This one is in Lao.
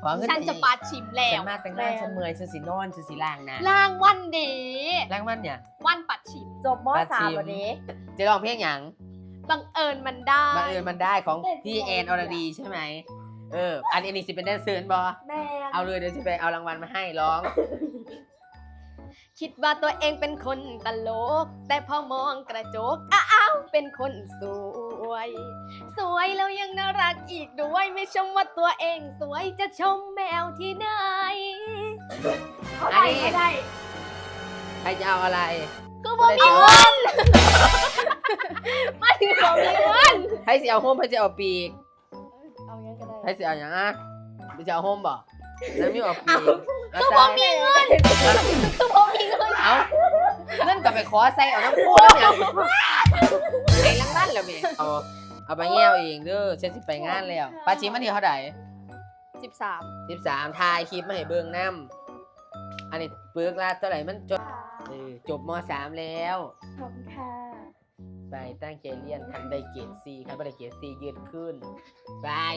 ຂໍເງິນ ສັນຈະປາດຖິ້ມແລ້ ສັ ວ ນມາແຕ່ງງານ ແມ່ນ ສັນເມື່ອຍ ສັນຊິນອນ ສັນຊິລ້າງໜ້າ ລາງວັນເດ ລາງວັນຫຍັງ ວັນປາດຖິ້ມ ຈົບ ມ.ສາມ ບັດນີ້ ຈະຮ້ອງເພງຫຍັງ ບັງເອີນມັນໄດ້ ບັງເອີນມັນໄດ້ ຂອງ ເອີ ທີ່ແອນ ອອລະດີ ໃຊ່ໄໝ? ເອີ ອັນ ອັນນີ້ຊິເປັນແດນເຊີແມ່ນບໍ່? ແມ່ນ ເອົາເລີຍ ດຽວຊິໄປເອົາລາງວັນມາໃຫ້ ຮ້ອງ. ຄິດວ່າຕົວເອງເປັນຄົນຕະຫຼົກ ແຕ່ພໍມອງກະຈົກ ອ້າວ ເປັນຄົນສວຍ ສວຍແລ້ວຍັງໜ້າຮັກອີກດ້ວຍ ໄມ່ຊົມວ່າຕົວເອງສວຍ ຈະຊົມແມວທີ່ໃດ? ເອົາໄດ້ ອັນນີ້ ເອົາໄດ້ ໃຜຈະເອົາອະໄລ? ຄືບໍ່ມີເງິນ ມັນຄືບໍ່ມີເງິນ ໃຜຊິເອົາໂຮມ ໃຜຊິເອົາປີກ? ເອົາຫຍັງກໍໄດ້ ໃຜຊິເອົາຫຍັງອະ? ຊິເອົາໂຮມບໍ່? ນາງມິວເອົາປີກ ຄືບໍ່ມີເງິນ ຄືບໍ່ມີເງິນ ເອົ້າ ເງິນກໍໄປຂໍໃສ່ເອົານຳຄູນຳຫຍັງ ໃຫ້ລາງວັນແລ້ວແມ່ ເອົາ ເອົາໄປແຍ່ວເອງເດີ ເຈົ້າຊິໄປງານແລ້ວ ປາຈິມ ວັນທີເທົ່າໃດ? ສິບສາມ ສິບສາມ ຖ່າຍຄລິບມາໃຫ້ເບິ່ງນຳ ອັນນີ້ປຶກລະເທົ່າໃດ ມັນຈົບ ເອີ ຈົບ ມ.ສາມ ແລ້ວ ຂອບຄຸນຄ່ະ ໄປຕັ້ງໃຈຮຽນ ຄັນໄດ້ເກຣດສີ່ ຄັນບໍ່ໄດ້ເກຣດສີ່ ຍຶດຄືນ ບາຍ.